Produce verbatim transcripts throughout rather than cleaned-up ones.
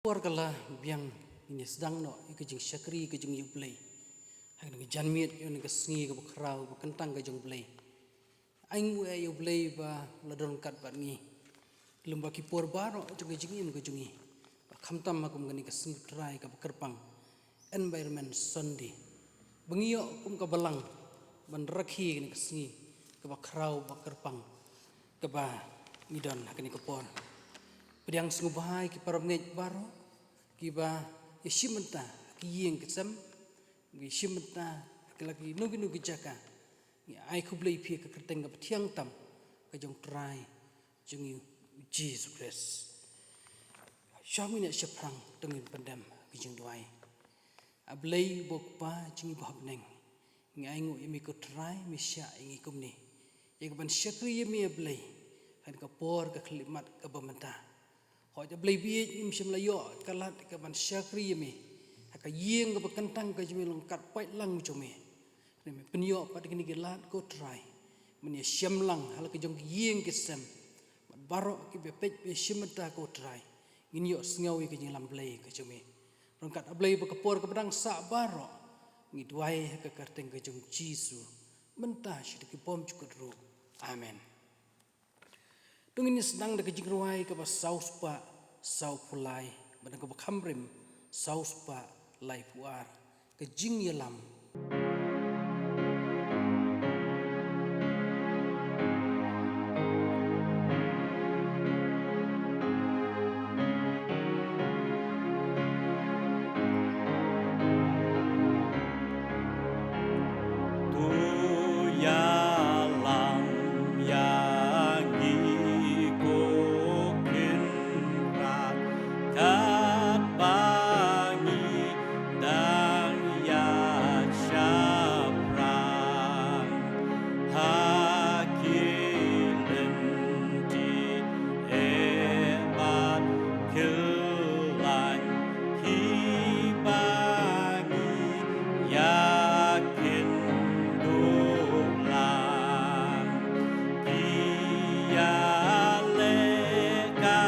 Por ka la biang, ngin ïa sdang noh ïa ka jingshakri ka jong ïa U Blei ha kane ka janmiet, ïa kane ka sngi kaba khraw, ba kyntang ka jong U Blei. Ai nguh ïa U Blei ba la don ryngkat bad ngi lem bad ki por baroh jong ka jingim ka jong ngi, ba khamtam ha kum kane ka sngi Trai kaba kyrpang, Environment Sunday, ba ngi ïoh kum ka balang ban rakhe kane ka sngi kaba khraw, ba kyrpang, kaba ngi don ha kane ka por. Pdiang sngewbha ïa ki para bangeit baroh kiba ïashim bynta ha ki ïing ki sem, ki shim bynta ha ki la ki no ki no ki jaka. Ngi ai khublei ïa phi ha ka kyrteng kaba thiang tam ka jong U Trai jong ngi U Jisu Khrist. Sha mih na shaphrang, to ngin pyndem ha ka jingduwai. A Blei uba U Kpa jong ngi uba ha bneng, ngi ai nguh ïa me ko Trai, me shah ïa ngi kumne, ïa kaban shakri ïa me A Blei ha kane ka por ka khyllipmat kaba mynta. Hooid A Blei, ba ngim shym la ïoh ka lad kaban shakri ïa me ha ka ïing kaba kyntang ka jong me lyngkot paidlang jong me. Hynrei me pynïoh pat kine ki lad ko Trai, ban ïashem lang ha la ka jong ki ïing ki sem. Bad baroh kiba peit ba ïashim bynta ko Trai, ngin ïohsngew ïa ka jingïalam Blei ka jong me. Ryngkat A Blei ba ka por kaba dang sah baroh, ngi duwai ha ka kyrteng ka jong U Jisu, mynta sha ki bymjukut ruh. Amen. To ngin ïa sdang da ka jingrwai kaba saw spah saw phew lai, bad kaba kham rim saw spah lai phew ar. Ka jingïalam. To ïalam ïa ngi ko Kynrad, katba ngi dang ïaid shaphrang ha ki lynti eh bad kyllaiñ, kiba ngi ïa kynduh lang. Ki ïaleh ka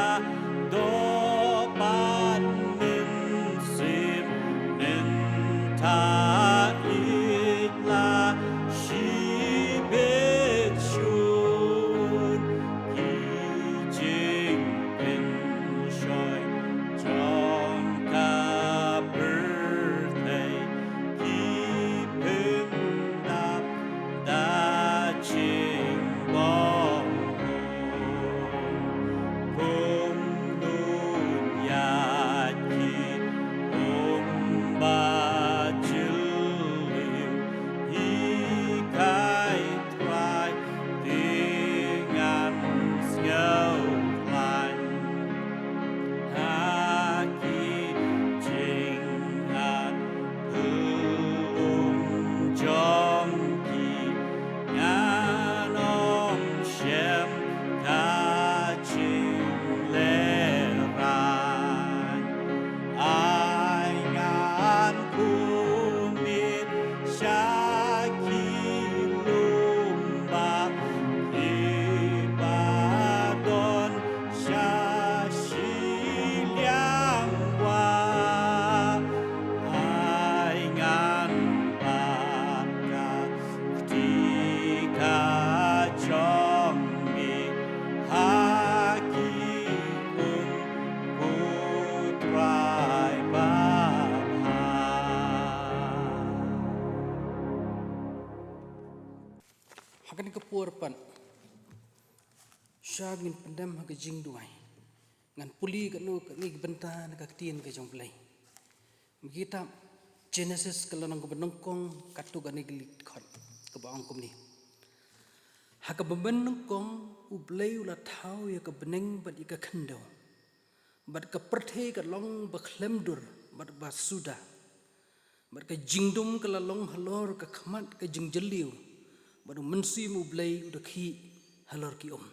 doh bad mynsiem, mynta ïeit la shibit shun. Ki jingpynshoi jong ka pyrthei ki pyndap da jingbymhun. Kumno ïa ki kumba jylliew, hikai Trai, te ngan sngewkhlaiñ. Ha ki jingïaid pyrlong jong ki, ngan ym shem ka jinglehrain. Ai ngan kumne sha ki lum ba kiba don sha shiliang wah. Ai ngan bat ka kti ka jong me ha ki um, ko Trai babha. Ha kane ka por pat, sha ngin pyndem ha ka jingduwai, ngan pule katno katne ki bynta na ka ktien ka jong U Blei. Kitab Genesis ka lynnong kaba nyngkong, katto katne ki dkhot, kaba ong kumne: Ha kaba mynnyngkong U Blei u la thaw ïa ka bneng bad ïa ka khyndew. Bad ka pyrthei ka long ba khlem dur bad ba suda. Bad ka jingdum ka la long halor ka khmat ka jingjylliew, bad U Mynsiem U Blei u da khih halor ki um.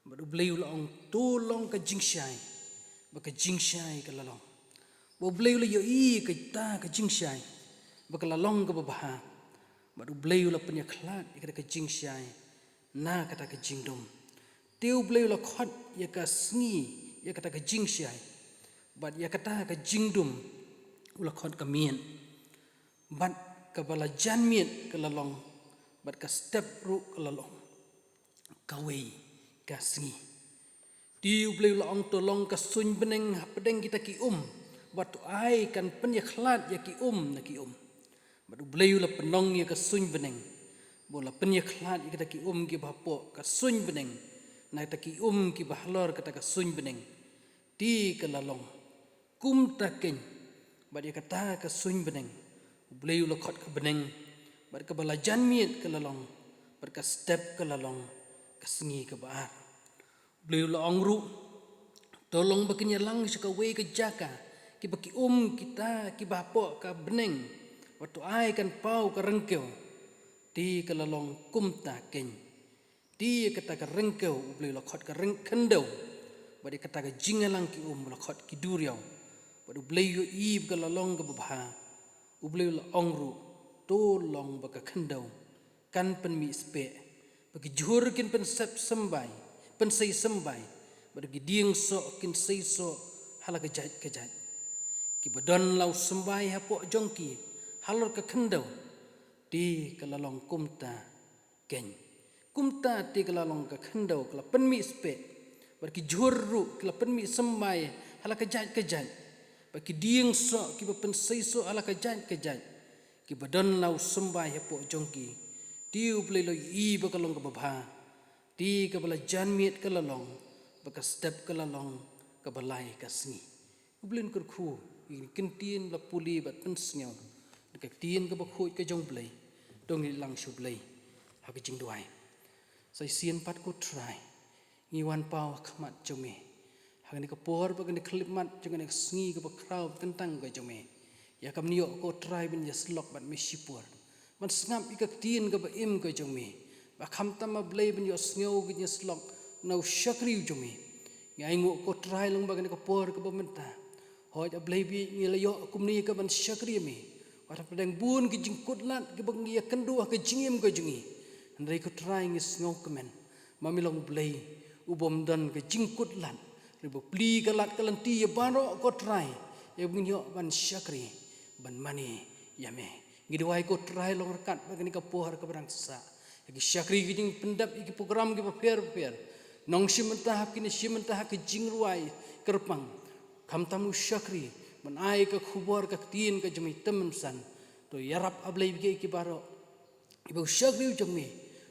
Bad U Blei u la ong, to long ka jingshai. Bad ka jingshai ka la long. Bad U Blei u la ïohi ïa kata ka jingshai ba ka la long kaba bha. Bad U Blei u la pynïakhlad ïa kata ka jingshai na kata ka jingdum. Te U Blei u la khot ïa ka sngi ïa kata ka jingshai. Bad ïa kata ka jingdum u la khot ka miet, bad kaba la jan miet ka la long, bad ka step ruh ka la long kawei ka sngi. Te U Blei u la ong, to long ka suiñ bneng hapdeng kita ki um, bad to ai kan pynïakhlad ïa ki um na ki um. Bad U Blei u la pynlong ïa ka suiñ bneng, bad u la pynïakhlad ïa kita ki um kiba hapoh ka suiñ bneng na kita ki um kiba halor kata ka suiñ bneng. Te ka la long kumta keiñ. Bad ïa kata ka suiñ bneng U Blei u la khot ka bneng, bad kaba la jan miet ka la long, bad ka step ka la long ka sngi kaba ar. U Blei u la ong ruh, to long ba kin ïalang sha kawei ka jaka kiba ki um kita kiba hapoh ka bneng, bad to ai kan paw ka ryngkew. Te ka la long kumta keiñ. Te ïa kata ka ryngkew U Blei u la khot ka ryng khyndew, bad ïa kata ka jingïalang ki um u la khot ki duriaw. Bad U Blei u ïohi ba ka la long kaba bha. U Blei u la ong ruh, to long ba ka khyndew kan pynmih speh, ba ki jhur kin pynsep symbai, pynsei symbai, bad ki dieng soh kin sei soh ha la ka jait ka jait. Kiba don la u symbai hapoh jong ki halor ka khyndew. Te ka la long kumta keiñ. Kumta te ka la long, ka khyndew ka la pynmih speh, bad ki jhur ruh ki la pynmih symbai ha la ka jait ka jait, bad ki dieng soh kiba pynsei soh ha la ka jait ka jait. Kiba don la u symbai hapoh jong ki. Te U Blei u la ïohi ba ka long kaba bha. Te kaba la jan miet ka la long, bad ka step ka la long kaba lai ka sngi. U Blei un kyrkhu ïa kine ki ktien ba la pule bad pynsngew na ka ktien kaba khuid ka jong U Blei. To ngin ïalang sha U Blei ha ka jingduwai. Sa shisien pat ko Trai, ngi wan paw ha khmat jong me ha kane ka por bad kane ka khyllipmat jong kane ka sngi kaba khraw bad kyntang ka jong me. Ïa kam ïoh ko Trai ban ïasyllok bad me shipor, ban sngap ïa ka ktien kaba im ka jong me, ba khamtam A Blei ban ïohsngew ka jingïasyllok na u shakri u jong me. Ngi ainguh ko Trai lyngba kane ka por kaba mynta. Hooid A Blei, ba ngi la ïoh kumne ka ban shakri ïa me, wat hapdeng bun ki jingkutlad kiba ngi ïakynduh ha ka jingim ka jong ngi. Hynrei ko Trai, ngi sngewkmen ba me long U Blei u bym don ka jingkutlad, hynrei ba plie ka lad ka lynti ïa baroh ko Trai, ïa ba ngin ïoh ban shakri, ban mane ïa me. Ngi duwai ko Trai, long ryngkat bad kane ka por kaba dang sah, ïa ki shakri ki jingpyndep ïa ki program kiba pher bapher, nongshim bynta ha kine, shim bynta ha ka jingrwai kyrpang, khamtam u shakri ban ai ka khubor ka ktien ka jong me, te mynsan to ïarap A Blei ba kiei kiei baroh kiba u shakri u jong me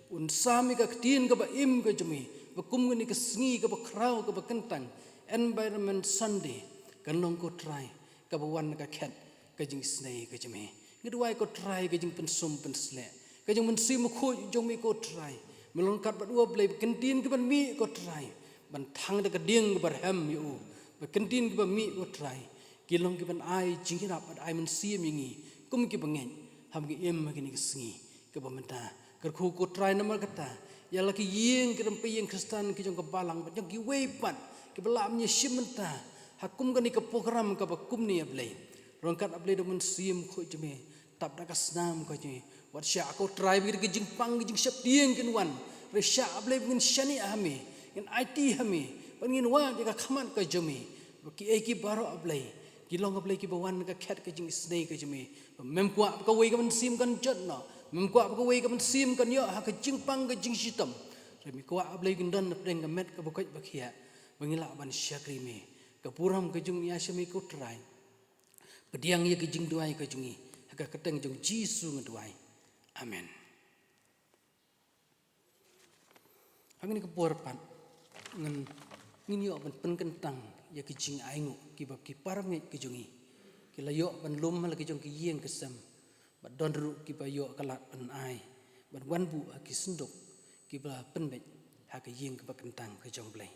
un sam ïa ka ktien kaba im ka jong me, ba kum kane ka sngi kaba khraw kaba kyntang, Environment Sunday, kan long ko Trai kaba wan na ka khet ka jingisynei ka jong me. Ngi duwai ko Trai ka jingpynsum pynsleh, ka jingmynsiem bakhuid jong me ko Trai, me long ryngkat bad u A Blei ba ki ktien kiban mih ko Trai ban thang da ka dieng kaba rhem ïa u, ba ki ktien kiban mih ko Trai ki long kiban ai jingïarap bad ai mynsiem ïa ngi kum kiba ngeit, haba ngi im ha kine ki sngi kiba mynta. Kyrkhu ko Trai namar kata ïa la ki ïing ki rympei ïing Khristan ki jong ka balang bad jong kiwei pat kiba lah ban ïashim bynta ha kum kane ka program kaba kumne A Blei. Ryngkat A Blei da u Mynsiem Bakhuid jong me, tap da ka snam ka jong me, wat shah ko Trai ba ki jingpang ki jingsheptieng kin wan, hynrei shah A Blei ba ngin shaniah ha me, ngin aiti ha me, ba ngin wad ïa ka khmat ka jong me, ba kiei kiei baroh A Blei ki long A Blei kiba wan na ka khet ka jingisynei ka jong me. Ba mem kwah ba kawei ka mynsiem kan jot noh, mem kwah ba kawei ka mynsiem kan ïoh ha ka jingpang ka jingshitom, hynrei me kwah A Blei kin don napdeng ka met kaba koit ba khiah, ba ngin lah ban shakri me. Ka burom ka jong ngi ïa sha me ko Trai. Pdiang ïa ka jingduwai ka jong ngi ha ka kyrteng jong U Jisu nga duwai. Amen. Ha kane ka por pat ngin, ngin ïoh ban pynkyntang ïa ka jingainguh kiba ki parabangeit ka jong ngi ki la ïoh ban lum ha la ka jong ka ïing ka sem, bad don ruh kiba ïoh ka lad ban ai, ban wan buh ha ki synduk kiba pynbeit ha ka ïing kaba kyntang ka jong U Blei.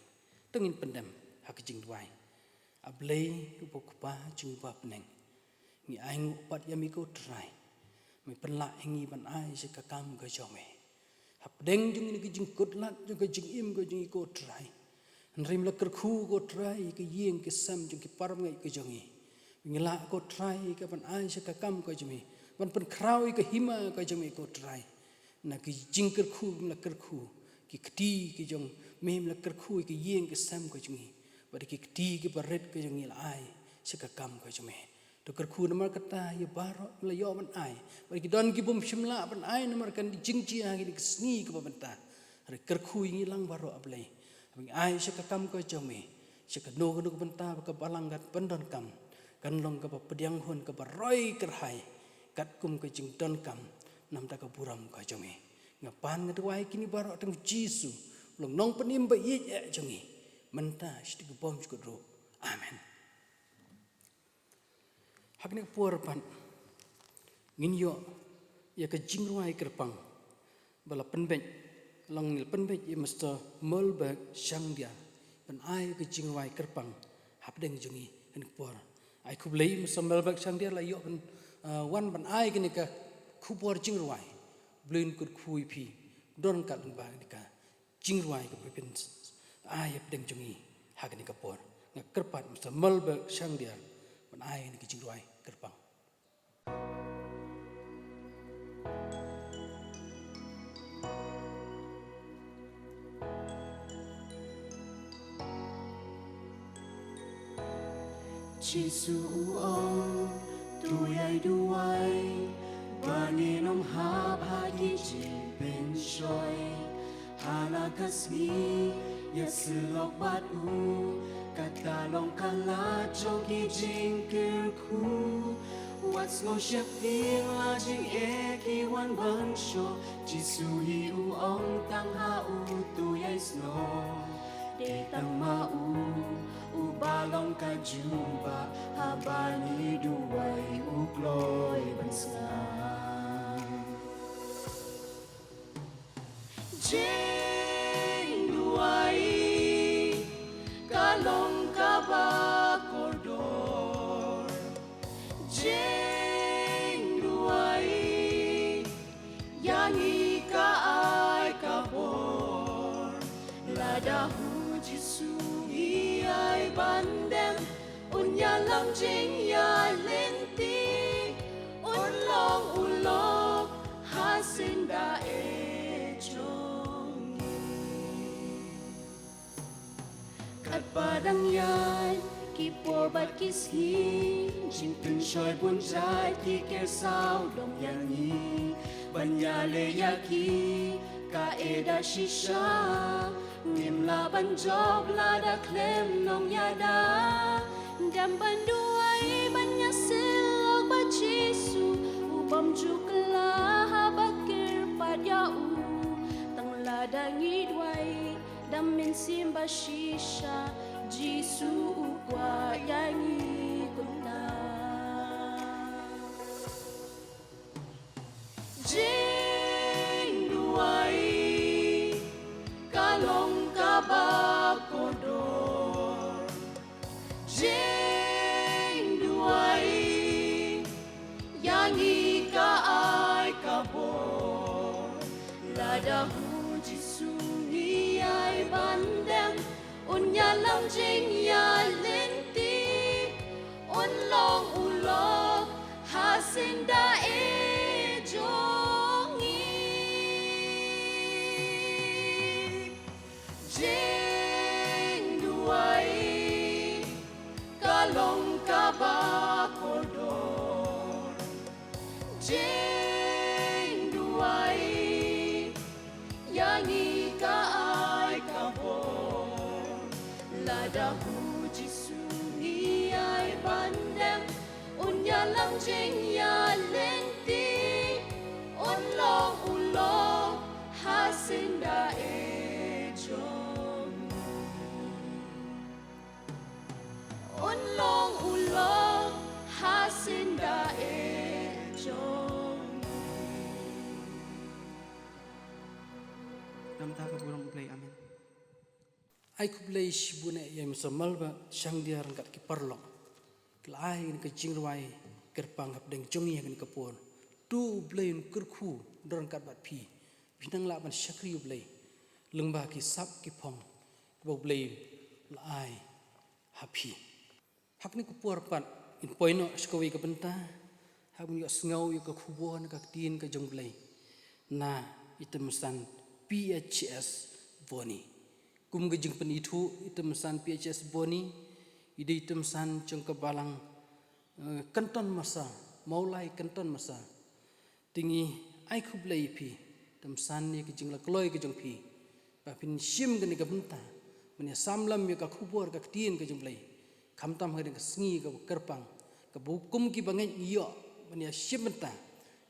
To ngin pyndem ha ka jingduwai. A Blei uba u Kpa jong ngi ba ha bneng, ngi ainguh pat ïa me ko Trai, me pynlah ïa ngi ban ai sha ka kam ka jong me. Hapdeng jong ngi na ka jingkutlad jong ka jingim ka jong ngi ko Trai, hynrei me la kyrkhu ko Trai ïa ka ïing ka sem jong ki parabangeit ka jong ngi. Ngi lah ko Trai ka ban ai sha ka kam ka jong me, ban pynkhraw ïa ka hima ka jong me ko Trai. Na ki jingkyrkhu me la kyrkhu, ki kti ki jong me me la kyrkhu ïa ka ïing ka sem ka jong ngi, bad ki kti kiba rit ka jong ngi la ai sha ka kam ka jong me. To kyrkhu namar kata ïa baroh me la ïoh ban ai. Bad ki don ki bym shym lah ban ai namar ka jingjia kine ki sngi kaba mynta. Hynrei kyrkhu ïa ngi lang baroh, A Blei, ba ngi ai sha ka kam ka jong me, sha kano kano ka bynta ba ka balang kan pyndonkam, kan long kaba pdiang hun, kaba roi kyrhai katkum ka jingdonkam namar ka burom ka jong me. Nga pan nga duwai kine baroh tang Jisu, u Nongpynim ba ïeit eh jong ngi, mynta shatei ka bymjukut ruh. Amen. Ha kane ka por pat ngin ïoh ïa ka jingrwai kyrpang ba la pynbeit, la pynbeit ïa Mister Melberg Shangdia ban ai ïa ka jingrwai kyrpang hapdeng jong ngi ha kane ka por. Ai khublei Mister Melberg Shangdia la ïoh ban, ah, wan ban ai kane ka khubor jingrwai. Blei un kyrkhu ïa phi, don ka lyngba kane ka jingrwai kaba phin ai hapdeng jong ngi ha kane ka por. Nga kyrpad Mister Melberg Shangdia ban ai kane ka jingrwai kyrpang. Jisu u ong, to ïai duwai, ba ngin ym hap ha ki jingpynshoi. Ha la ka sngi ïasyllok bad u, kata long ka lad jong ki jingkyrkhu. Wat sngew sheptieng, la jingeh ki wan ban shong, Jisu hi u ong tang ha u to ïai snoh. Dei tang ma u, uba long ka jubab, haba ngi duwai u kloi ban sngap. Jingduwai ka long kaba kordor. Jingduwai ïa ngi ka ai ka bor. Lada ha u Jisu ngi ïai bandem, un ïalam jingïaleit, un long u lok hasyndah eh jong ngi. Katba dang ïaid ki por bad ki sngi, jingpynshoi bun jait ki ker sawdong ïa ngi. Ban ïaleh ïa ki kaei da shisha, ngim lah ban jop lada khlem nongïada. Dang ban duwai ban ïasyllok bad Jisu, u bym ju kylla haba kyrpad ïa u. Tang lada ngi duwai da mynsiem ba shisha, Jisu u kwah ïa ngi kumta. Jingduwai ka long kaba kordor. Jingduwai ïa ngi ka ai ka bor. Lada ha u Jisu ngi ïai bandem, un ïalam jingïaleit, un long u lok hasyndah eh jong ngi. Jingduwai ka long kaba kordor. Jingduwai ïa ngi ka ai ka bor. Lada ha u Jisu ngi ïai bandem, un ïalam jingïaleit, un long u lok hasyndah eh jong ngi. Un long u lok hasyndah eh jong ngi. Namar ka burom U Blei. Amen. Ai khublei shibun eh ïa i Mister Melberg Shangdia ryngkat ki paralok, ki la ai ïa ka jingrwai kyrpang hapdeng jong ngi ha kane ka por. To U Blei un kyrkhu ryngkat bad phi, phin nang lah ban shakri U Blei lyngba ki sap ki phong kiba U Blei u la ai ha phi. Ha kane ka por pat ngin poi noh sha kawei ka bynta, haba ngin ïohsngew ïa ka khubor na ka ktien ka jong U Blei na i Tymmen San P H S Boni. Kum ka jingpynithuh, i Tymmen San P H S Boni Ki dei tymsan jong ka balang, eh, Kynton Masa, Mawlai Kynton Masa. Te ngi ai khublei ïa phi tymsan ïa ka jinglakloi ka jong phi, ba phin shim kane ka bynta ban ïa sam lam ïa ka khubor ka ktien ka jong U Blei, khamtam ha kane ka sngi kaba kyrpang, kaba kum ki bangeit ngi ïoh ban ïa shim bynta,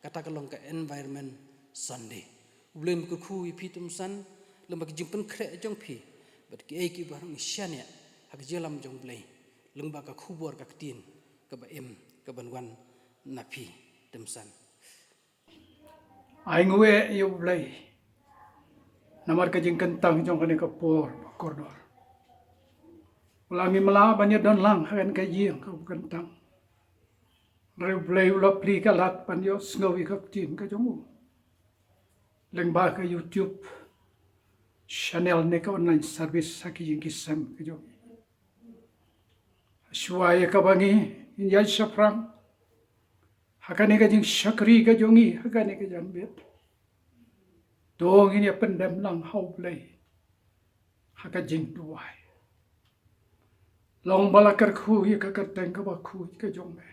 kata ka long ka Environment Sunday. U Blei un kyrkhu ïa phi tymsan lyngba ka jingpynkhreh jong phi bad kiei kiei baroh ngi shaniah ha ka jingïalam jong U Blei lyngba ka khubor ka ktien kaba im kaban wan na phi tymsan. Ai nguh ïa U Blei namar ka jingkyntang jong kane ka por ba kordor. U la mih mala ban ïa don lang ha kane ka ïing kaba kyntang. Hynrei U Blei u la plie ka lad ban ïohsngew ïa ka ktien ka jong u lyngba ka YouTube channel ne ka online service ha ki ïing ki sem ka jong ngi. Shuwa ïa kaba ngi ngin ïa shaphrang ha kane ka jingshakri ka jong ngi ha kane ka janmiet, to ngin ïa pyndem lang ha U Blei ha ka jingduwai. Long ba la kyrkhu ïa ka kyrteng kaba khuid ka jong me,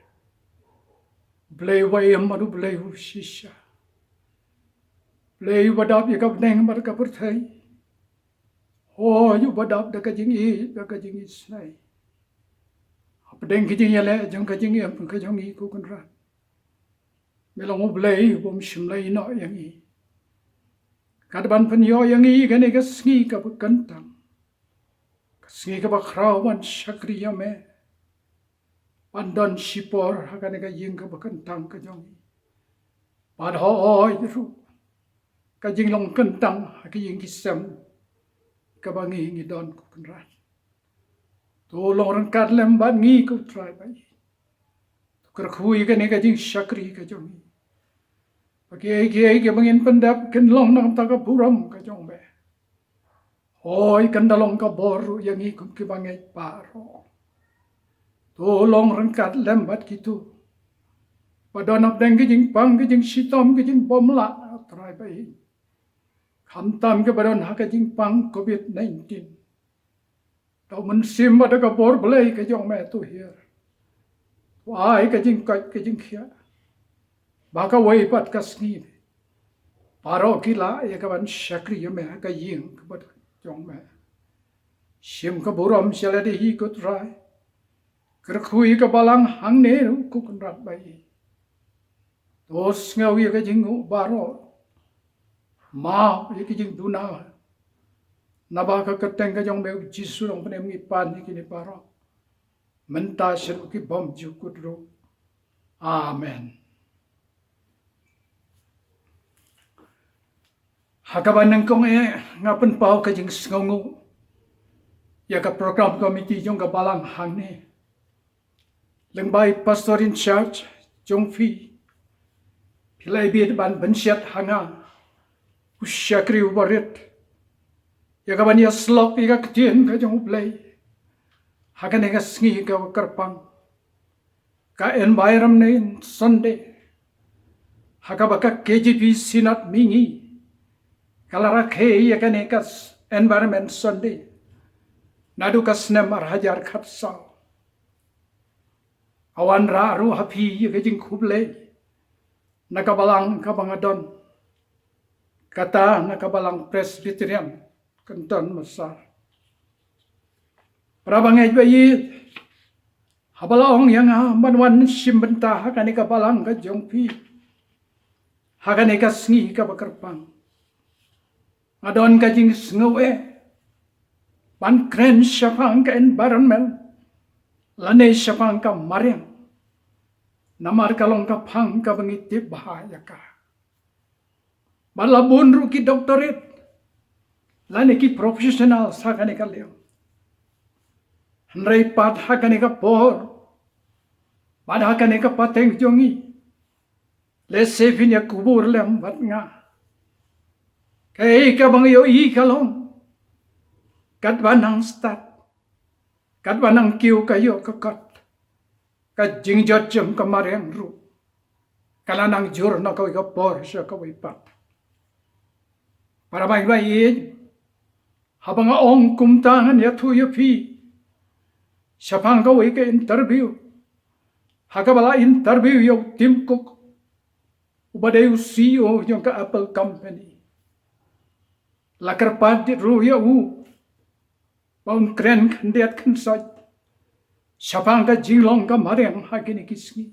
Blei uba im bad U Blei u shisha, Blei uba dap ïa ka bneng bad ka pyrthei. Hooid, uba dap da ka jingïeit, da ka jingisynei. Hapdeng ka jingïaleh jong ka jingim ka jong ngi ko Kynrad, me long U Blei ubym shym la ïehnoh ïa ngi. Katba phin ïoh ïa ngi kane ka sngi kaba kyntang, ka sngi kaba khraw ban shakri ïa me, ban don shipor ha kane ka ïing kaba kyntang ka jong ngi. Bad hooid ruh ka jinglong kyntang ha ki ïing ki sem kaba ngi ngi don ko Kynrad. To long ryngkat lem bad ngi ko Trai ba ïeit. To kyrkhu ïa kane ka jingshakri ka jong ngi, ba kiei kiei kiba ngin pyndep kin long na ka bynta ka burom ka jong me. Hooid, kan da long ka bor ruh ïa ngi kum ki bangeit baroh. To long ryngkat lem bad kito ba don hapdeng ka jingpang, ka jingshitom, ka jingbymlah, Trai ba ïeit. Khamtam kiba don ha ka jingpang covid nineteen. To mynsiem bad da ka bor Blei ka jong me to hiar, to ai ka jingkoit ka jingkhiah, ba kawei pat ka sngi baroh ki lah ïa ka ban shakri ïa me ha ka ïing kaba jong me. Shim ka burom sha lade hi ko Trai. Kyrkhu ïa ka balang hangne ruh ko Kynrad ba ïeit. To sngew ïa ka jingnguh baroh, map ïa ka jingduna, naba ka kyrteng ka jong me U Jisu Nongpynim ngi pan ïa kine baroh, mynta shaduh ki bymjukut ruh. Amen. Ha kaba nyngkong eh nga pynpaw ka jingsngewnguh ïa ka program committee jong ka balang hangne, lyngba i pastor in charge jong phi. Phi la ibit ban pynshitom ha nga, u shakri uba rit, ïa ka ban ïasyllok ïa ka ktien ka jong U Blei ha kane ka sngi kaba kyrpang, ka Environment Sunday, ha kaba ka K J P Synod Mihngi ka la rakhe ïa kane ka s-, Environment Sunday naduh ka snem ar hajar khatsaw. Nga wanrah ruh ha phi ïa ka jingkhublei na ka balang kaba nga don, kata na ka balang Presbyterian Kynton Masa. Para bangeit ba ïeit, haba la ong ïa nga ban wan shim bynta ha kane ka balang ka jong phi ha kane ka sngi kaba kyrpang, nga don ka jingsngew eh ban kren shaphang ka environment lane shaphang ka mariang, namar ka long ka phang kaba ngi tip bha ïa ka. Bad la bun ruh ki doctorate lane ki professional ha kane ka liang. Hynrei pat ha kane ka por bad ha kane ka pateng jong ngi, lehse phin ïa kubur lem bad nga. Kaei kaba nga ïohi ka long, katba nang stad, katba nang kiew ka ïoh ka kot, ka jingjot jong ka mariang ruh ka la nang jur na kawei ka por sha kawei pat. Para bangeit ba ïeit, haba nga ong kumta ngan ïathuh ïa phi shaphang kawei ka interview ha kaba la interview ïa u Tim Cook, uba dei u C E O jong ka Apple Company. La kyrpad ruh ïa u ba un kren khyndiat khynsoit shaphang ka jinglong ka mariang ha kine ki sngi.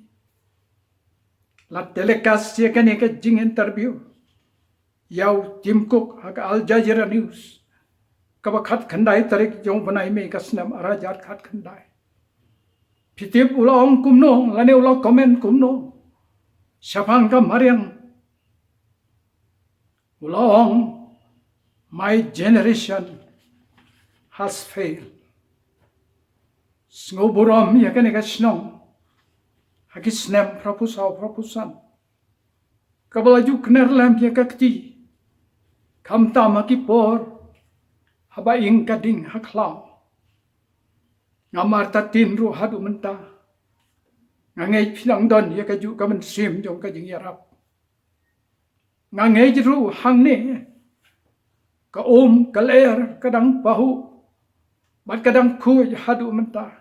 La telecast ïa kane ka jing interview ïa u Tim Cook ha ka Al Jazeera News, kaba khatkhyndai tarik jong u bnai Mei ka snem arhajar khatkhyndai. Phi tip u la ong kumno, lane u la comment kumno shaphang ka mariang? U la ong, "My generation has failed." Sngewburom ïa kane ka shnong ha ki snem phraphew saw phraphew san, kaba la ju kner lem ïa ka kti, khamtam ha ki por haba ïing ka ding ha khlaw. Nga martatien ruh haduh mynta. Nga ngeit phi nang don ïa kajuh ka mynsiem jong ka jingïarap. Nga ngeit ruh hangne ka um ka lyer ka dang pahuh bad ka dang khuid haduh mynta.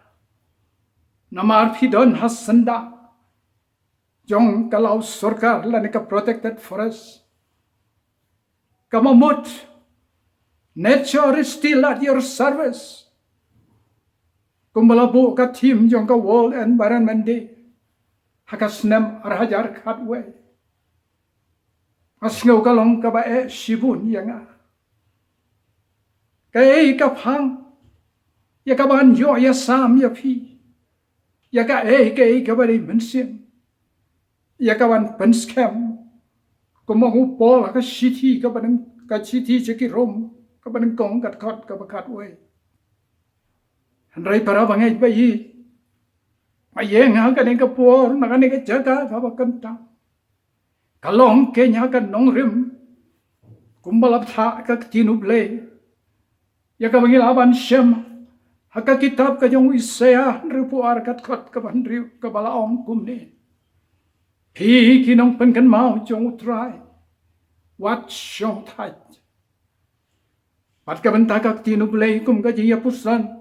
Namar phi don ha syndah jong ka law sorkar lane ka protected forest. Ka mut, "Nature is still at your service." Kumba la buh ka theme jong ka World Environment Day ha ka snem arhajar khatwei. Nga sngew ka long kaba eh shibun ïa nga. Kaei ka phang ïa kaban ïoh ïasam ïa phi ïa kaei kaei kaba dei mynsiem, ïa kaban pynskhem, kumba ong u Paul ha ka shithi kaba nyng-, ka shithi sha ki Rom kaba nyngkong ka dkhot kaba khatwei. Hynrei para bangeit ba ïeit, nga ïeng ha kane ka por na kane ka jaka kaba kyntang. Ka long keiñ ha ka nongrim, kumba la pynthah ka ktien U Blei ïa kaba ngi lah ban shem ha ka kitab ka jong u Isaïah hynriewphew ar ka dkhot kaba hynriew, kaba la ong kumne: "Phi ki nongpynkynmaw jong U Trai, wat shongthait." Bad ka bynta ka ktien U Blei kum ka jingïapuson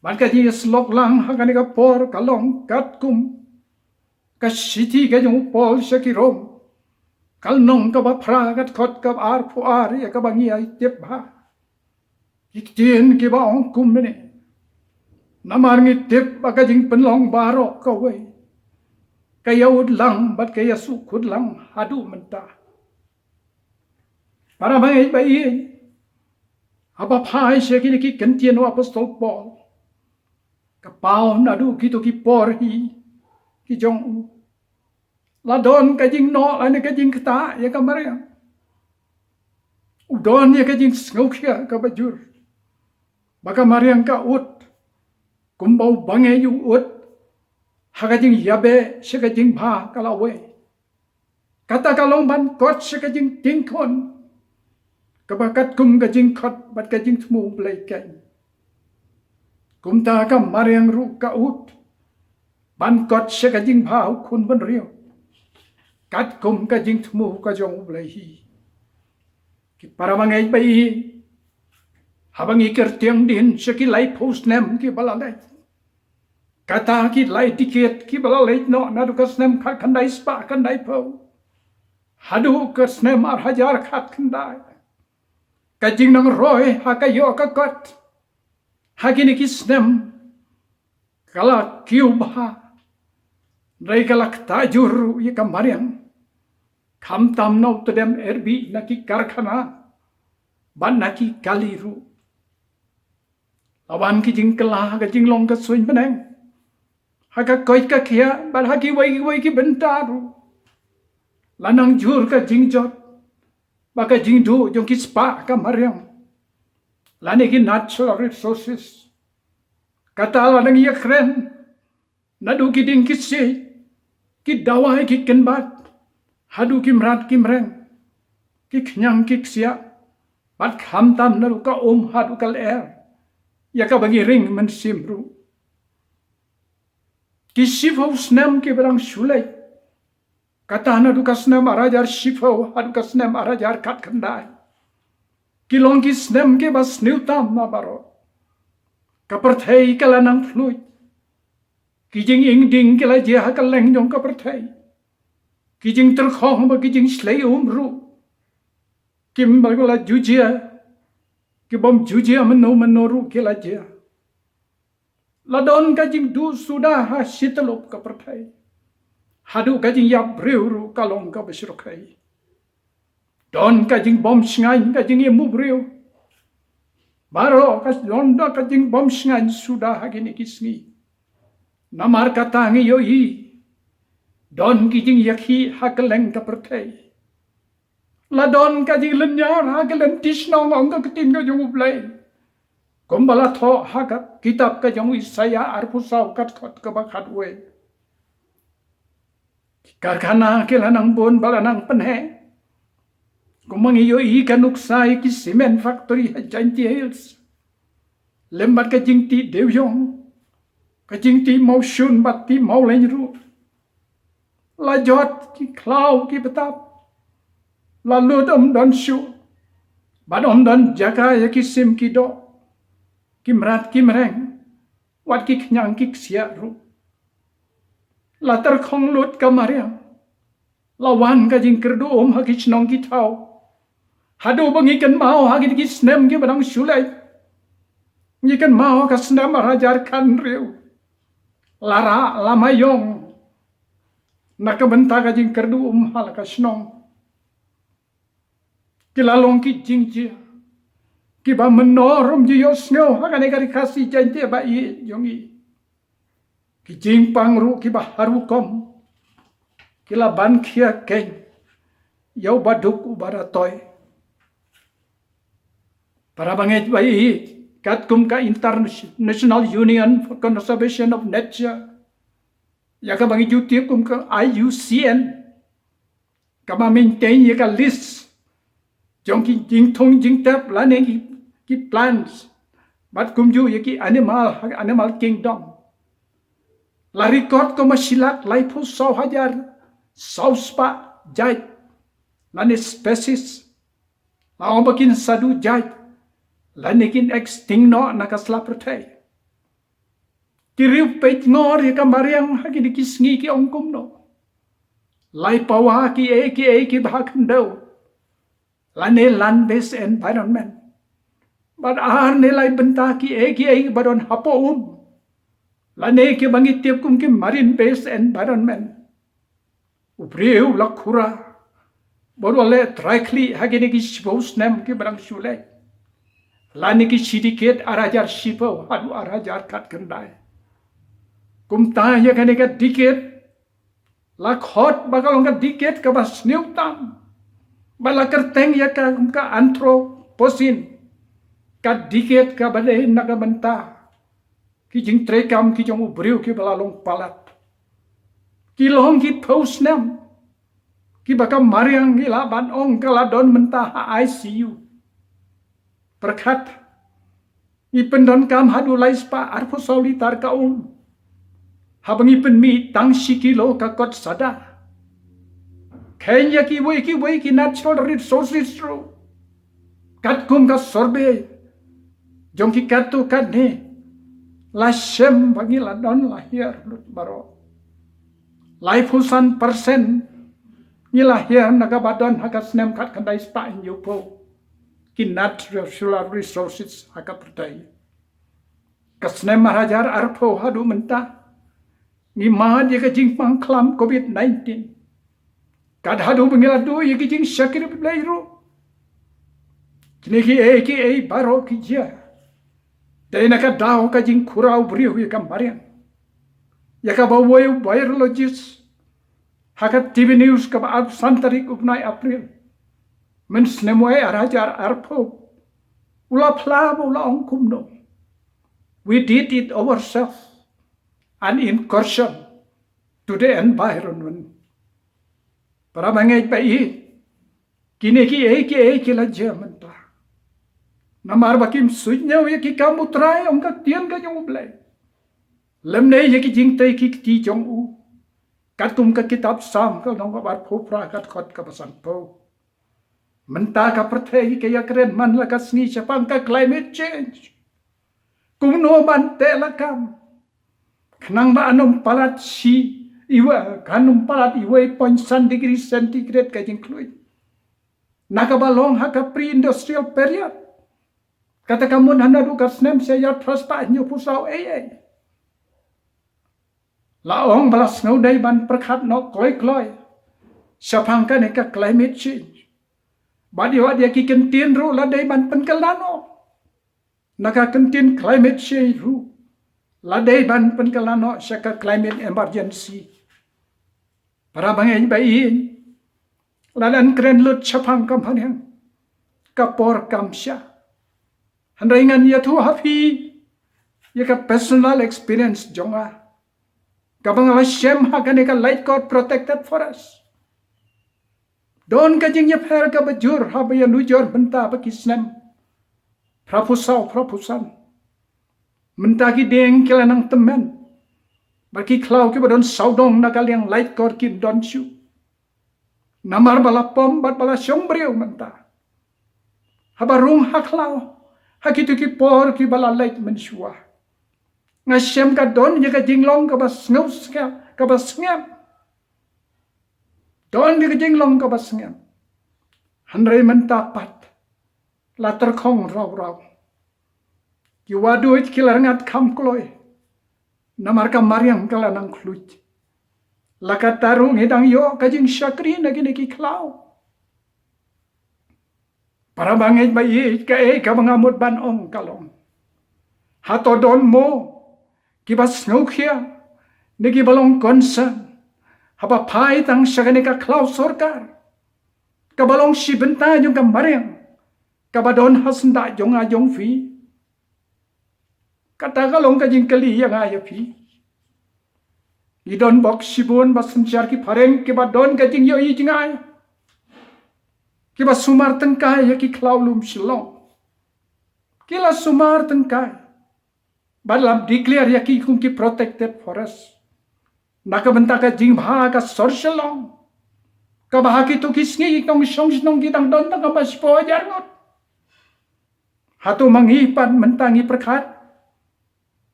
bad ka jingïasyllok lang ha kane ka por ka long katkum ka shithi ka jong u Paul sha ki Rom, ka lynnong kaba phra ka dkhot kaba arphew ar, ïa kaba ngi ïa tip bha. Ki ktien kiba ong kumne: "Namar ngi tip ba ka jingpynlong baroh kawei ka ïa ud lang bad ka ïa suk ud lang haduh mynta." Para bangeit ba ïeit, haba phai sha kine ki kyntien u Apostol Paul, ka paw naduh kito ki por hi ki jong u, la don ka jingnoh lane ka jingktah ïa ka mariang. U don ïa ka jingsngewkhia kaba jur ba ka mariang ka ud kumba u bangeit u ud ha ka jingïabeh sha ka jingbha ka lawei. Kata ka long ban kot sha ka jingtieng khun, kaba katkum ka jingkhot bad ka jingthmu U Blei keiñ. Kumta ka mariang ruh ka ud ban kot sha ka jingbha u khun bynriew, katkum ka jingthmu ka jong U Blei hi. Ki para bangeit ba ïeit, haba ngi kyrtiang dien sha ki laiphew snem kiba la leit, kata ki lai decade kiba la leit noh naduh ka snem khatkhyndai spah khyndaiphew haduh ka snem arhajar khatkhyndai, ka jingnangroi ha ka ïoh ka kot ha kine ki snem ka la kiew bha, hynrei ka la ktah jur ruh ïa ka mariang, khamtam na u tdem erbiej na ki karkhana bad na ki kali ruh. La wan ki jingkylla ha ka jinglong ka suiñ bneng, ha ka koit ka khiah bad ha kiwei kiwei ki bynta ruh. La nang jur ka jingjot bad ka jingduh jong ki spah ka mariang lane ki natural resources. Kata la nang ïakren naduh ki dieng ki siej, ki dawai ki kynbat, haduh ki mrad ki mreng, ki khñiang ki ksiah, bad khamtam naduh ka um haduh ka lyer ïa kaba ngi ring mynsiem ruh. Ki shiphew snem kiba dang shu leit, kata naduh ka snem arhajar shiphew haduh ka snem arhajar khatkhyndai, ki long ki snem kiba sniew tam na baroh. Ka pyrthei ka la nang phluid. Ki jinging ding ki la jia ha kylleng jong ka pyrthei. Ki jingtyrkhong bad ki jingshlei um ruh kim ba la ju jia. Ki bym ju jia mynno mynno ruh ki la jia. La don ka jingduh suda ha shi tyllup ka pyrthei. Haduh ka jingïap briew ruh ka long kaba shyrkhei. Don ka jingbymshngaiñ ka jingim u briew. Baroh ka don da ka jingbymshngaiñ suda ha kine ki sngi. Namar kata ngi ïohi don ki jingïakhih ha kylleng ka pyrthei. La don ka jinglynñiar ha ka lynti shnong, ong ka ktien ka jong U Blei. Kumba la thoh ha ka kitab ka jong u Isaïah arphew saw, ka dkhot kaba khatwei. Ki karkhana ki la nang bun bad la nang pynheh. Kumba ngi ïohi ka nuksa ïa ki cement factory ha Jaintia Hills. Lem bad ka jingtih dewïong, ka jingtih mawshun bad tih mawleiñ ruh. La jot ki khlaw ki btap. La lut ym don shuh. Bad ym don jaka ïa ki sim ki doh, ki mrad ki mreng, wat ki khñiang ki ksiah ruh. La tyrkhong lut ka mariang. La wan ka jingkyrduh um ha ki shnong ki thaw. Haduh ba ngi kynmaw ha kine ki snem kiba dang shu leit, ngi kynmaw ha ka snem ar hajar khathynriew. La rah la maiong na ka bynta ka jingkyrduh um ha la ka shnong. Ki la long ki jingjia kiba mynno ruh ym ju ïohsngew ha kane ka Ri Khasi Jaiñtia ba ïeit jong ngi. Ki jingpang ruh kiba har rukom ki la ban khia keiñ ïa u baduk u baratoi. Para bangeit ba ïeit, katkum ka International Union for Conservation of Nature, ïa kaba ngi ju tip kum ka I U C N, kaba maintain ïa ka list jong ki jingthung jingtep lane ki, ki plants bad kumjuh ïa ki animal ha animal kingdom. La record kumba shi lak laiphew saw hajar saw spah jait lane species. La ong ba kin sa duh jait lane kin extinct noh na ka sla pyrthei. Ki riewpeit ngor ïa ka mariang ha kine ki sngi ki ong kumno? Lai pawa kiei kiei kiba ha khyndew lane land based environment. Bad ar ne lai bynta kiei kiei kiba don hapoh um lane kiba ngi tip kum ki marine based environment. U briew u la khura bad u la leh trai khlieh ha kine ki shiphew snem kiba dang shu leit, lane ki shi decade, ar hajar shiphew haduh ar hajar khatkhyndai. Kumta ïa kane ka decade la khot ba ka long ka decade kaba sniew tam, ba la kyrteng ïa ka kum ka Anthropocene, ka decade kaba dei na ka bynta ki jingtreikam ki jong u briew kiba la long palat. Ki long ki phew snem kiba ka mariang ngi lah ban ong ka la don mynta ha I C U. Pyrkhat, ngi pyndonkam haduh lai spah arphew saw litar ka um, haba ngi pynmih tang shi kilo ka kot sada. Kheiñ ïa kiwei kiwei ki natural resources ruh, katkum ka survey jong ki katto katne, la shem ba ngi la don la hiar lut baroh. Laiphew san percent ngi la hiar na kaba don ha ka snem khatkhyndai spah hynñiewphew ki natural resources ha ka pyrthei. Ka snem ar hajar arphew haduh mynta, ngi mad ïa ka jingpang khlam covid nineteen. Kat haduh ba ngi la duh ïa ki jingshakri Blei ruh. Kine kiei kiei baroh ki jia dei na ka daw ka jingkhura u briew ïa ka mariang. Ïa kaba wei u virologist ha ka T V News kaba arphew san tarik u bnai April, mynsngi ar hajar arphew, u la phla bad u la ong kumno: "We did it ourselves, an incursion to the environment." Para bangeit ba ïeit, kine kiei kiei ki la jia mynta namar ba kim suidñiew ïa ki kam U Trai, ong ka ktien ka jong U Blei, lymne ïa ki jingtei ki kti jong u. Katkum ka kitab Salm ka lynnong kaba arphew phra ka dkhot kaba sanphew. Mynta ka pyrthei ka ïakren man la ka sngi shaphang ka climate change. Kumno ban teh lakam khnang ba kan ym palat shi, iwa, kan ym palat iwei point san degree centigrade ka jingkhlaiñ na kaba long ha ka pre-industrial period. Kata ka mut ha naduh ka snem shi hajar phra spah hynñiewphew saw, ei, ei. La ong ba la sngewdei ban pyrkhat noh kloi kloi shaphang kane ka climate change. Bad ïa wat ïa ki kyntien ruh la dei ban pynkylla noh. Na ka kyntien climate change ruh la dei ban pynkylla noh sha ka climate emergency. Para bangeit ba ïeit, la dang kren lut shaphang ka mariang, ka por kam shah. Hynrei ngan ïathuh ha phi ïa ka personal experience jong nga, kaba nga la shem ha kane ka Laitkor Protected Forest. Don ka jingïapher kaba jur haba ïanujor mynta bad ki snem phra phew saw, phra phew san. Mynta ki dieng ki la nang tymmen, bad ki khlaw kiba don sawdong na ka liang Laitkor kim don shuh. Namar ba la pom bad ba la shong briew mynta. Haba rung ha khlaw ha kito ki por kiba la leit mynshuwa, nga shem ka don ïa ka jinglong kaba sngew sngap, kaba sngap. Don ïa ka jinglong kaba sngap. Hynrei mynta pat la tyrkhong raw raw. Ki wahduid ki la rngat kham kloi namar ka mariang ka la nang khluit. La katta ruh ngi dang ïoh ka jingshakri na kine ki khlaw. Para bangeit ba ïeit, kaei kaba nga mut ban ong ka long, hato don mo kiba sngewkhia ne kiba long concern haba phai tang sha kane ka khlaw sorkar kaba long shi bynta jong ka mariang kaba don ha syndah jong nga jong phi? Kata ka long ka jingkylli ïa nga ïa phi. Ngi don bok shibun ba synshar ki phareng kiba don ka jingïohi jngai, kiba sumar tyngkai ïa ki khlaw lum Shillong. Ki la sumar tyngkai bad la declare ïa ki kum ki protected forest na ka bynta ka jingbha ka sor Shillong, kaba ha kito ki sngi ki nongshong shnong ki dang don tang kaba shiphew hajar ngut. Hato ma ngi pat mynta ngi pyrkhat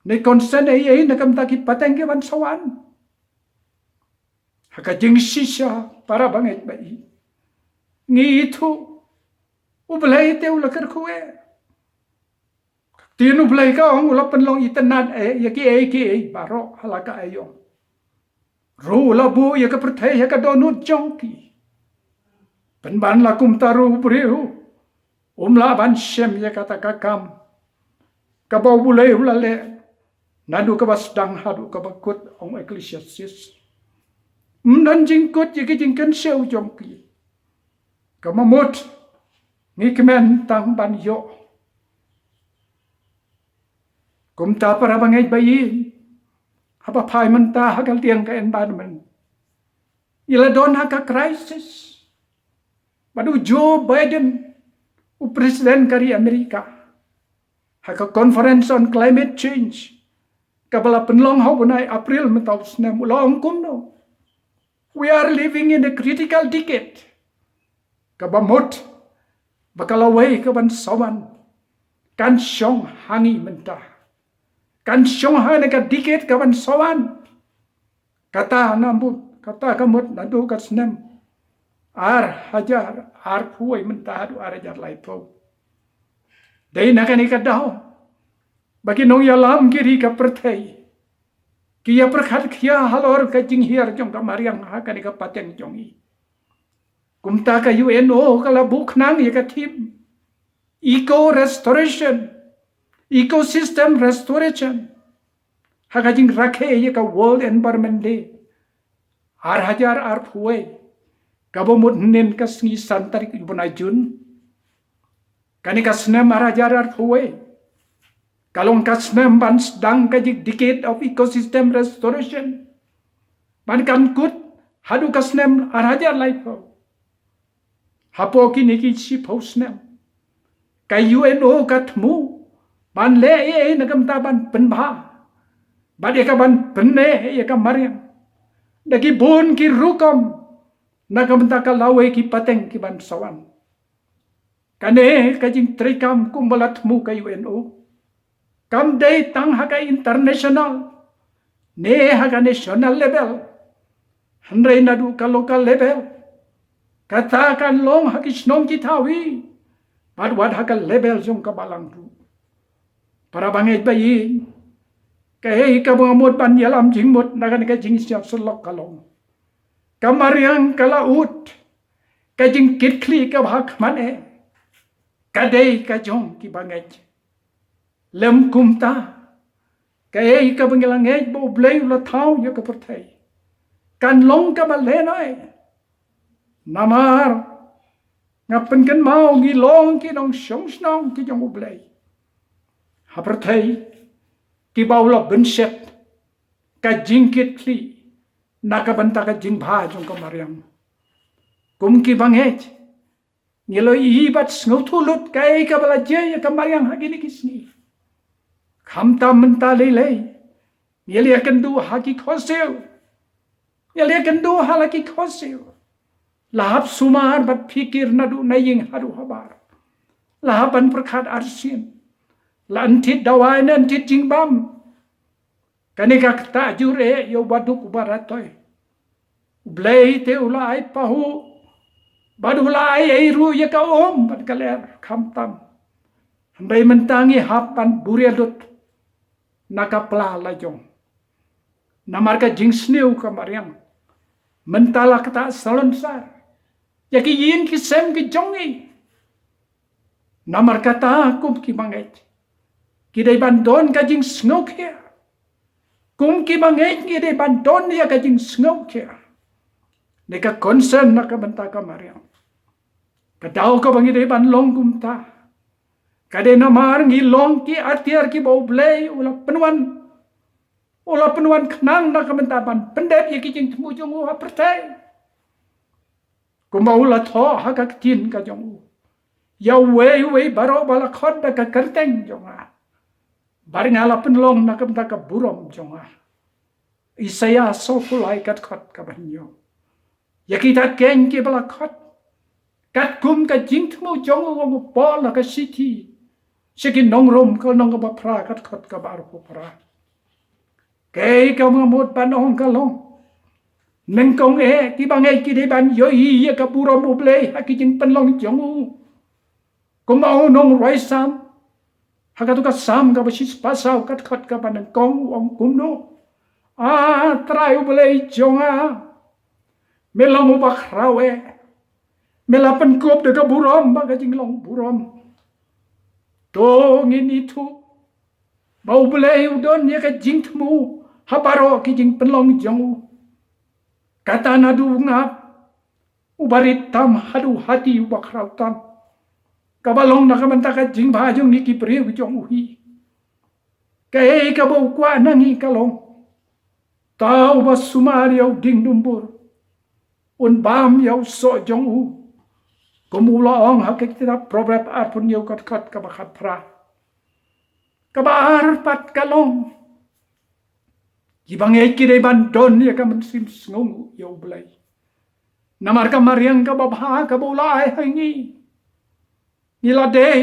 ne concern ei ei na ka bynta ki pateng ki ban sa wan? Ha ka jingshisha, para bangeit ba ïeit, ngi ithuh U Blei te u la kyrkhu eh. Ka ktien U Blei ka ong u la pynlong itynnad eh ïa kiei kiei baroh ha la ka aïom. Ruh u la buh ïa ka pyrthei ha ka dohnud jong ki. Pynban la kumta ruh u briew um lah ban shem ïa kata ka kam kaba U Blei u la leh naduh kaba sdang haduh kaba kut, ong Ecclesiastes. Ym don jingkut ïa ki jingkynshew jong ki. Kaba mut ngi kmen tang ban ïoh. Kumta para bangeit ba ïeit, haba phai mynta ha ka liang ka environment, i la don ha ka crisis. Bad u Joe Biden, u president ka ri Amerika, ha ka Conference on Climate Change kaba la pynlong ha u bnai April mynta u snem, u la ong kumno: "We are living in a critical decade." Kaba mut ba ka lawei ka ban sa wan kan shong ha ngi mynta, kan shong ha kane ka decade ka ban sa wan. Kata na mut, kata ka mut naduh ka snem ar hajar arphew wei mynta haduh ar hajar laiphew. Dei na kane ka daw ba ki nongïalam ki ri ka pyrthei ki ïa pyrkhat khia halor ka jinghiar jong ka mariang ha kane ka pateng jong ngi. Kumta ka U N O ka la buh khnang ïa ka theme Eco Restoration, Ecosystem Restoration, ha ka jingrakhe ïa ka World Environment Day ar hajar arphew wei, kaba mut hynnin ka sngi san tarik u bnai Jun. Kane ka snem ar hajar arphew wei ka long ka snem ban sdang ka jing Decade of Ecosystem Restoration, ban kan kut haduh ka snem ar hajar laiphew. Hapoh kine ki shiphew snem ka U N O ka thmu ban leh ei ei na ka bynta ban pynbha bad ïa ka ban pynneh ïa ka mariang da ki bun ki rukom na ka bynta ka lawei ki pateng ki ban sa wan. Kane ka jingtreikam kumba la thmu ka U N O Kam dei tang ha ka international ne ha ka national level, hynrei naduh ka local level, kata kan long ha ki shnong ki thaw hi, bad wat ha ka level jong ka balang ruh. Para bangeit ba ïeit, kaei kaba nga mut ban ïalam jingmut na kane ka jingïaseng syllok ka long, ka mariang ka la ud, ka jingkitkhlieh kaba hakhmat eh ka dei ka jong ki bangeit. Lym kumta, kaei kaba ngi la ngeit ba U Blei u la thaw ïa ka pyrthei kan long kaba lehnoh. Namar nga pynkynmaw ngi long ki nongshong shnong ki jong U Blei ha pyrthei, kiba u la bynshet ka jingkitkhlieh na ka bynta ka jingbha jong ka mariang. Kum ki bangeit, ngi la ïohi bad sngewthuh lut kaei kaba la jia ïa ka mariang ha kine ki sngi. Khamtam mynta lei lei, ngi la ïakynduh ha ki khohsiew, ngi la ïakynduh ha la ki khohsiew, la hap sumar bad phikir naduh na ïing haduh habar, la hap ban pyrkhat arsien, la yntit dawai ne yntit jingbam. Kane ka ktah jur eh ïa uba duk uba ratoi. U Blei te u la ai pahuh bad u la ai ei ruh ïa ka um bad ka lyer, khamtam. Hynrei mynta ngi hap ban buhrieh lut na ka pla la jong. Namar ka jingsniew ka mariang mynta la ktah salonsar ïa ki ïing ki sem ki jong ngi. Namar kata kum ki bangeit, ki dei ban don ka jingsngewkhia. Kum ki bangeit ngi dei ban don ïa ka jingsngewkhia ne ka concern na ka bynta ka mariang. Ka daw kaba ngi dei ban long kumta ka dei namar ngi long ki atiar kiba U Blei u la pynwan, u la pynwan khnang na ka bynta ban pyndep ïa ki jingthmu jong u ha pyrthei. Kumba u la thoh ha ka ktien ka jong u, ïa uwei uwei baroh ba la khot da ka kyrteng jong nga, bad nga la pynlong na ka bynta ka burom jong nga. Isaïah sawphew lai, ka dkhot kaba hynñiew. Ïa kita kein kiba la khot katkum ka jingthmu jong u, u ong u Paul ha ka shithi sha ki nong Rom, ka lynnong kaba phra, ka dkhot kaba arphew phra. Kaei kaba nga mut ban ong ka long, nyngkong eh ki bangeit ki dei ban ïohi ïa ka burom U Blei ha ki jingpynlong jong u. Kumba u nongrwai Salm ha katu ka Salm kaba shispah saw, ka dkhot kaba nyngkong, u ong kumno: A Trai U Blei jong nga, me long uba khraw eh, me la pynkup da ka burom bad ka jinglong burom. To ngin ithuh ba U Blei u don ïa ka jingthmu ha baroh ki jingpynlong jong u. Kata naduh u ngap uba rit tam haduh hati uba khraw tam, kaba long na ka bynta ka jingbha jong ngi ki briew jong u hi. Kaei kaba u kwah na ngi ka long, ta uba sumar ïa u dieng dumbur un bam ïa u soh jong u. Kum u la ong ha ka kitab Proverb arphew hynñiew, ka dkhot kaba khatphra. Kaba ar pat ka long, ki bangeit ki dei ban don ïa ka mynsiem sngewnguh ïa U Blei. Namar ka mariang kaba bha kaba u la ai ha ngi, ngi la dei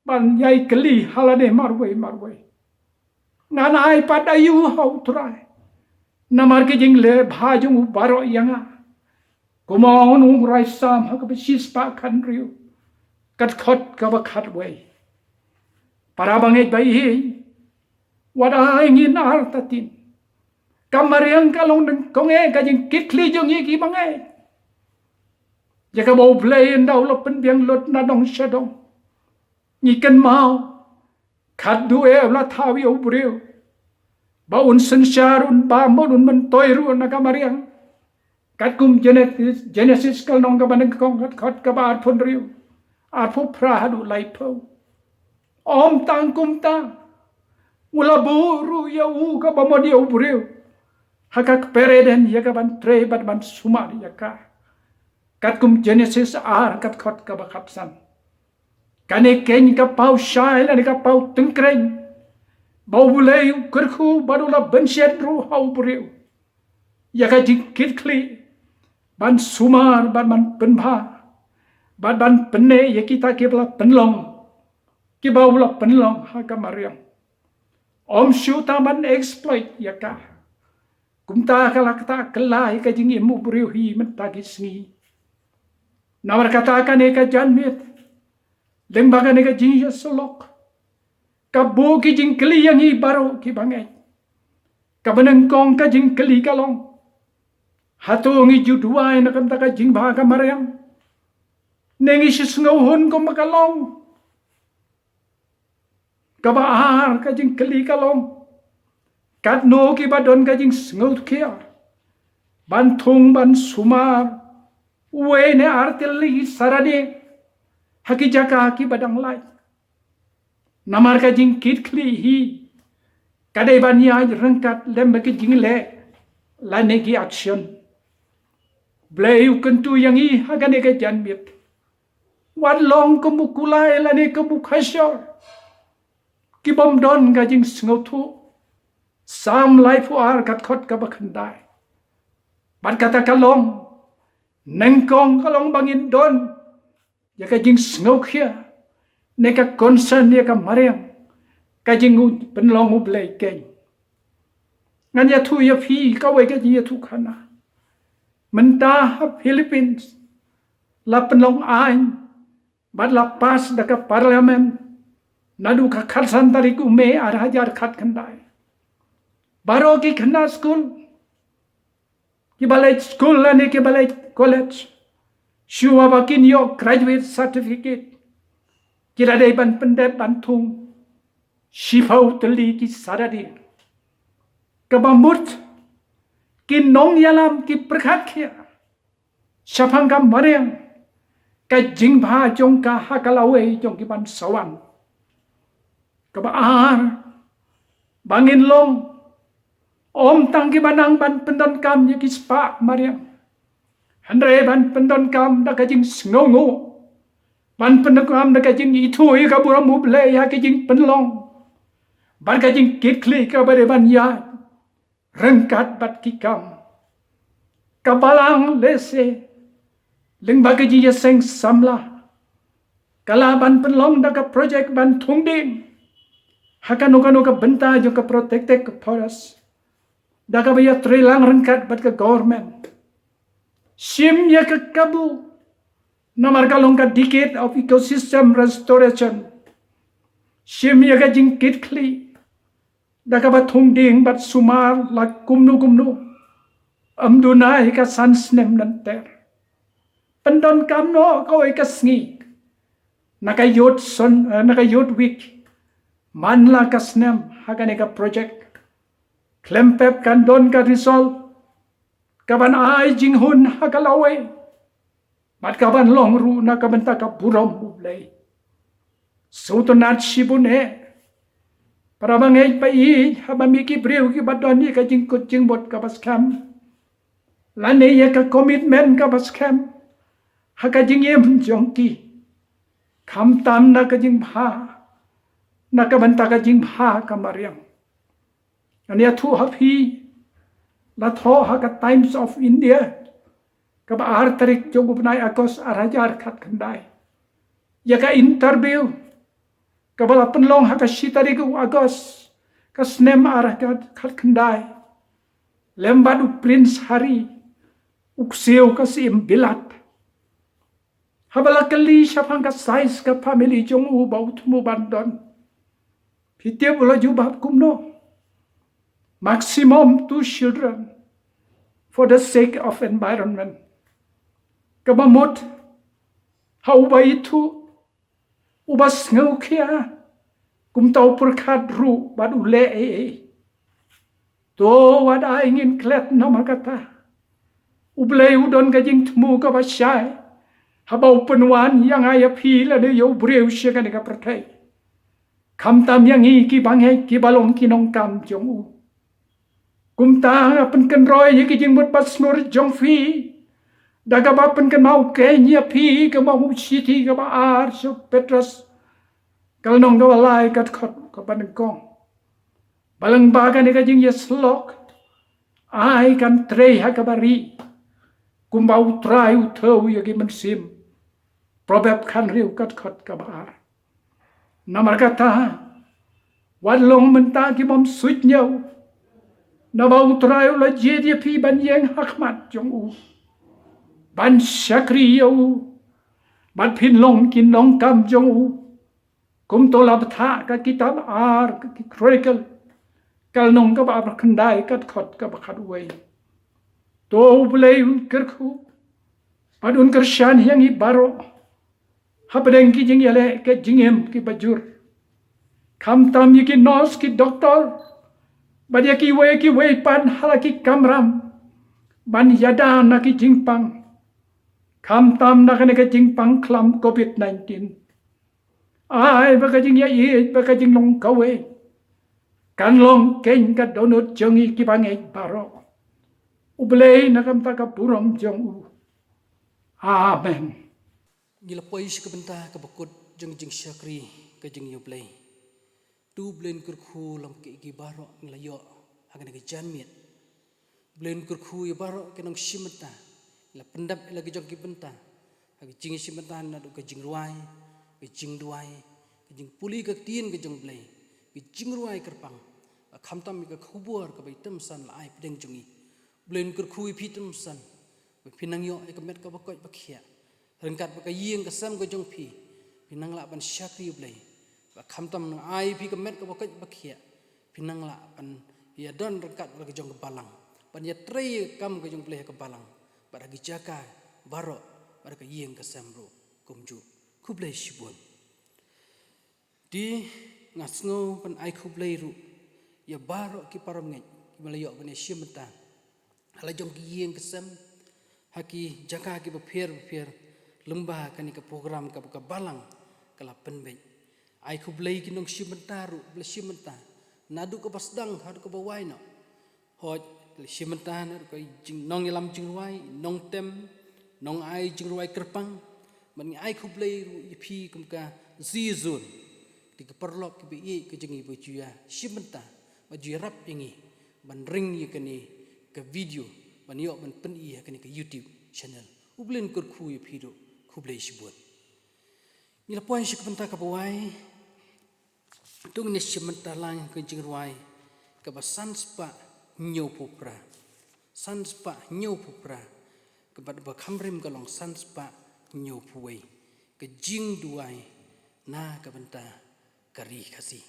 ban ïai kylli ha lade marwei marwei: Ngan ai pat aïu ha U Trai? Namar ki jingleh bha jong u baroh ïa nga. Kumba ong u nongrwai Salm ha kaba shispah khathynriew, ka dkhot kaba khatwei. Para bangeit ba ïeit, wat ai ngin artatien. Ka mariang ka long nyngkong eh ka jingkitkhlieh jong ngi ki bangeit, ïa kaba U Blei ynda u la pynbiang lut na dong sha dong. Ngi kynmaw, khatduh eh u la thaw ïa u briew ba un synshar, un bam, un myntoi ruh na ka mariang. Katkum Genesis, Genesis ka lynnong kaba nyngkong, ka dkhot kaba arphew hynriew, arphew phra haduh laiphew. Ym tang kumta, u la buh ruh ïa u kaba mut ïa u briew ha ka kper Eden, ïa ka ban trei bad ban sumar ïa ka. Katkum Genesis ar, ka dkhot kaba khatsan. Kane kein ka paw shai lane ka paw tyngkreiñ ba U Blei u kyrkhu bad u la bynshet ruh ha u briew ïa ka jingkitkhlieh ban sumar bad ban pynbha bad ban pynneh ïa kita kiba la pynlong, kiba u la pynlong ha ka mariang. Ym shu tang ban exploit ïa ka. Kumta ka la kata kylla ïa ka jingim u briew hi mynta ki sngi. Namar kata kane ka janmiet, lyngba kane ka jingïasyllok, ka buh ki jingkylli ïa ngi baroh ki bangeit. Kaba nyngkong ka jingkylli ka long, hato ngi ju duwai na ka bynta ka jingbha ka mariang, ne ngi shu sngewhun kumba ka long? Kaba ar ka jingkylli ka long, katno kiba don ka jingsngewkhia ban thung ban sumar uwei ne ar tylli ki Saturday ha ki jaka kiba dang lait? Namar ka jingkitkhlieh hi ka dei ban ïaid ryngkat lem bad ka jingleh lane ki action. Blei u kyntu ïa ngi ha kane ka janmiet, wat long kum u kulai lane kum u khashor, kibym don ka jingsngewthuh. Salm laiphew ar, ka dkhot kaba khyndai. Bad kata ka long, nyngkong ka long ba ngin don ïa ka jingsngewkhia ne ka concern ïa ka mariang, ka jingpynlong U Blei keiñ. Ngan ïathuh ïa phi kawei ka jingïathuhkhana. Mynta ha Philippines la pynlong aiñ bad la pass da ka parliament naduh ka khatsan tarik u May ar hajar khatkhyndai. Baroh ki khynnah skul kiba leit skul lane kiba leit college, shuwa ba kin ïoh graduate certificate, ki la dei ban pyndep ban thung shiphew tylli ki Saturday. Kaba mut ki nongïalam ki pyrkhat khia shaphang ka mariang, ka jingbha jong ka ha ka lawei jong ki ban sa wan. Kaba ar, ba ngin long ym tang kiba nang ban pyndonkam ïa ki spah mariang, hynrei ban pyndonkam da ka jingsngewnguh, ban pyndonkam da ka jingithuh ïa ka burom U Blei ha ka jingpynlong bad ka jingkitkhlieh kaba dei ban ïaid ryngkat bad ki kam. Ka Balang lehse lyngba ka jingïaseng samla ka lah ban pynlong da ka project ban thung dieng ha kano kano ka bynta jong ka protected forest, da kaba ïatreilang ryngkat bad ka government. Shim ïa ka kabu, namar ka long ka decade of ecosystem restoration. Shim ïa ka jingkitkhlieh da kaba thung dieng bad sumar la kumno kumno, ym duna hi ka san snem lynter. Pyndonkam noh kawei ka sngi na ka Youth Sun, eh, na ka Youth Week man la ka snem ha kane ka project. Khlem pep kan don ka result kaban ai jinghun ha ka lawei bad kaban long ruh na ka bynta ka burom U Blei. Sngewtynnat shibun eh, para bangeit, ba ïeit, haba mih ki briew kiba don ïa ka jingkut jingmut kaba skhem lane ïa ka commitment kaba skhem ha ka jingim jong ki, khamtam na ka jingbha, na ka bynta ka jingbha ka mariang. Ngan ïathuh ha phi, la thoh ha ka Times of India kaba ar tarik jong u bnai August ar hajar khatkhyndai ïa ka interview kaba la pynlong ha ka shi tarik u August ka snem ar hajar khatkhyndai lem bad u Prince Harry, u ksiew ka Syiem Bilat. Haba la kylli shaphang ka size ka family jong u ba u thmu ban don, phi tip u la jubab kumno? Maximum two children for the sake of environment. Kaba mut ha uba ithuh, uba sngewkhia, kumta u pyrkhat ruh bad u leh ei ei. To wat ai ngin klet namar kata. U Blei u don ka jingthmu kaba shai haba u pynwan ïa nga ïa phi lane ïa u briew sha kane ka pyrthei, khamtam ïa ngi ki bangeit kiba long ki nongkam jong u. Kumta nga pynkynroi ïa ki jingmut basngur jong phi da kaba pynkynmaw keiñ ïa phi, kaba u shithi kaba ar sha u Petros ka lynnong kaba lai ka dkhot kaba nyngkong. Ba lyngba kane ka jingïasyllok ai kan trei ha kaba ri kumba U Trai u thew ïa ki mynsiem. Proverb khathynriew ka dkhot kaba ar. Namar kata Wat long mynta ki bym suidñiew, naba U Trai u la jied ïa phi ban ïeng ha khmat jong u, ban shakri ïa u, bad phin long ki nongkam jong u. Kumto la bthah ka kitab ar ka ki Chronicle, ka lynnong kaba arphew khyndai, ka dkhot kaba khatwei. To U Blei un kyrkhu bad un kyrshan ïa ngi baroh hapdeng ki jingïaleh ka jingim kiba jur, khamtam ïa ki nurse, ki doktor, bad ïa kiwei kiwei pat ha la ki kamram, ban ïada na ki jingpang, khamtam na kane ka jingpang khlam covid nineteen. Ai ba ka jingïaieit bad ka jinglong kawei kan long keiñ ka dohnud jong ngi kiba ngeit baroh. U Blei na ka bynta ka burom jong u. Amen. Ngi la poi sha ka bynta kaba kut jong jingshakri ka jong U Blei. To U Blei un kyrkhu lem bad kiei kiei baroh ngi la ïoh ha kane ka janmiet. U Blei un kyrkhu ïa baroh ki nongshim bynta. Ngi la pyndep ïa la ki jong ki bynta ha ka jingshim bynta naduh ka jingrwai, ka jingduwai, ka jingpule ka ktien ka jong U Blei, ka jingrwai kyrpang, bad khamtam ïa ka khubor kaba item san la ai hapdeng jong ngi. U Blei un kyrkhu ïa phi item san, ba phin nang ïoh ïa ka met kaba koit ba khiah ryngkat bad ka ïing ka sem ka jong phi. Phin nang lah ban shakri U Blei, bad khamtam nang ai ïa phi ka met kaba koit ba khiah. Phin nang lah ban ïadon ryngkat bad la ka jong ka balang, ban ïatrei ïa ka kam ka jong U Blei ha ka balang, bad ha ki jaka baroh, bad ha ka ïing ka sem ruh kumjuh. Khublei shibun. Te nga sngew ban ai khublei ruh ïa baroh ki para bangeit kiba la ïoh ban ïashim bynta ha la jong ki ïing ki sem, ha ki jaka kiba pher bapher, lyngba kane ka program kaba ka balang ka la pynbeit. Ai khublei ki nongshim bynta ruh ba la shim bynta naduh kaba sdang haduh kaba wai noh. Hooid, la shim bynta naduh ka jing, nongïalam jingrwai, nongtem, nongai jingrwai kyrpang. Bad ngi ai khublei ruh ïa phi kum ka Zizun, ki paralok kiba ïeit ka jong ngi ba ju ïashim bynta, ba ju ïarap ïa ngi ban ring ïa kane ka video, ban ïoh ban pyni ha kane ka YouTube channel. U Blei un kyrkhu ïa phi ruh, khublei shibun. Ngi la poi sha ka bynta kaba wai. To ngin ïashim bynta lang ka jingrwai kaba san spah hynñiewphew phra. San spah hynñiewphew phra. Kaba, kaba kham rim ka long san spah hynñiewphew wei. Ka jingduwai na ka bynta ka Ri Khasi.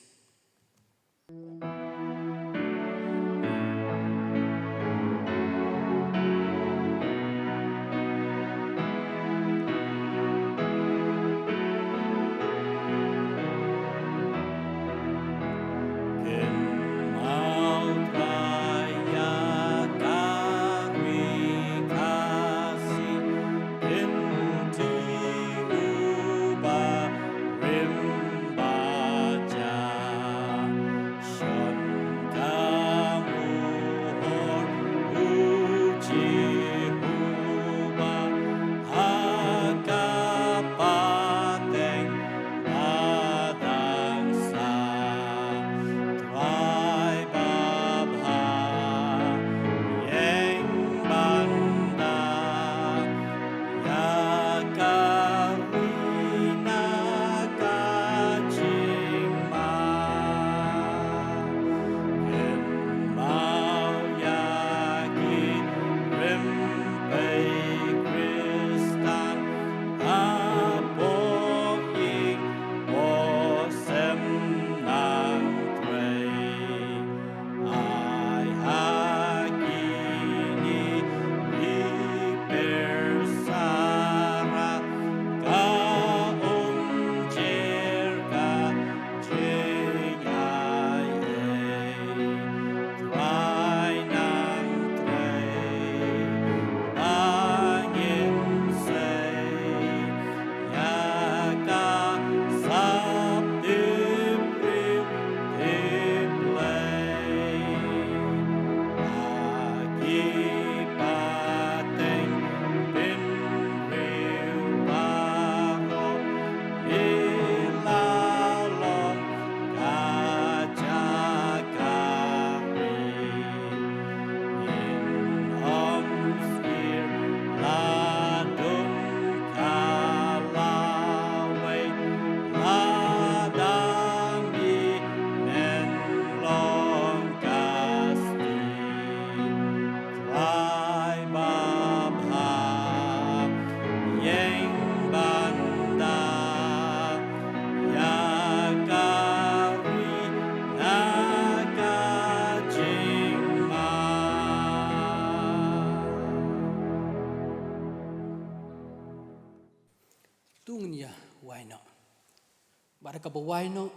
Kaba wai noh,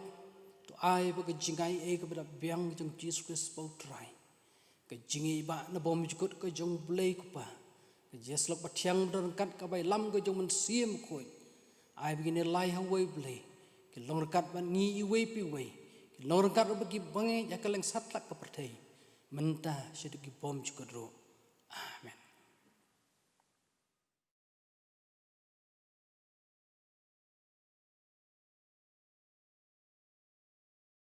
to ai ba ka jingaiei kaba dap biang jong Jisu Khrist ba u Trai, ka jingïeit ba na bymjukut ka jong u Blei Kpa, ka jingïasyllok bathiang ba don ryngkat ka baïalam ka jong u Mynsiem Bakhuid, ai ba kin ïalai ha uwei u Blei, ki long ryngkat bad ngi iwei pa iwei, ki long ryngkat bad ki bangeit ha ka lyngsad tlak ka pyrthei, mynta shaduh ki bymjukut ruh. Amen.